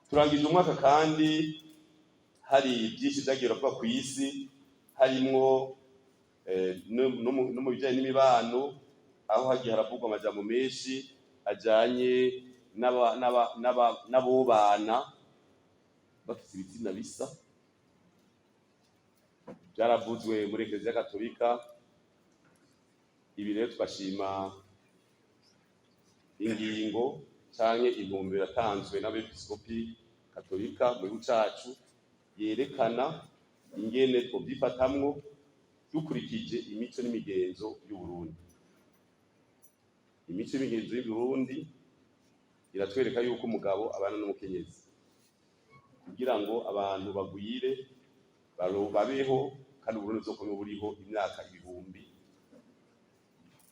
Turangije umwaka kandi hari byinshi vyagiye biravuga ku isi, harimwo no mu bijanye n'imibano, aho hagiye haravugwa amajambo menshi ajanye n'abobana bafise ibitsina bisa. Vyaravuzwe muri Eklezia Katolika. Ibi rero tugashima ingingo canke intumbero yatanzwe n'abepiskopi katolika mu gihugu cacu, yerekana ingene twovyifatamwo dukurikije imico n'imigenzo y'Uburundi. Imico n'imigenzo y'Uburundi iratwereka yuko umugabo abana n'umukenyezi kugira ngo abantu bagwire, babeho, kandi Uburundi buzokwame buriho imyaka ibihumbi.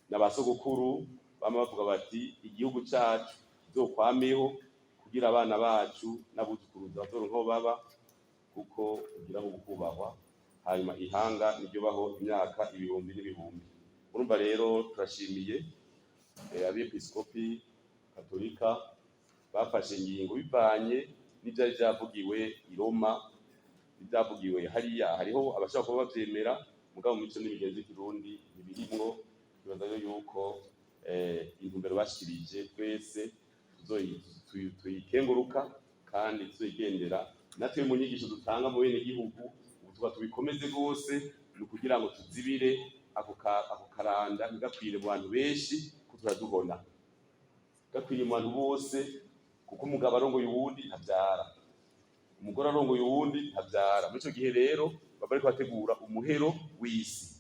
N'abasogokuru bama bavuga bati: "Igihugu cacu kizokwameho kugira abana bacu n'abuzukuruza bazoronke aho baba, kuko kugira ngo kubahwa, hanyuma ihanga niryo baho imyaka ibihumbi n'ibihumbi." Urumva rero turashimiye abepiskopi katolika bafashe ingingo bivanye n'ivyari vyavugiwe i Roma, ibyavugiwe hariya. Hariho abashobora kuba bavyemera, mugabo mu mico n'imigenzo y'ikirundi ntibirimwo. Twibaza rero yuko intumbero bashikirije twese tuyikenguruka kandi tuzoyigendera. Natwe mu nyigisho dutanga mu bene gihugu ubu tuba tubikomeze rwose, ni ukugira ngo tuzibire ako karanda ntigakwire mu bantu benshi, ko turaduhona gakwiriye mu bantu bose, kuko umugabo arongoye uwundi ntavyara, umugore arongoye uwundi ntavyara. Muri ico gihe rero baba bariko bategura umuhero w'isi.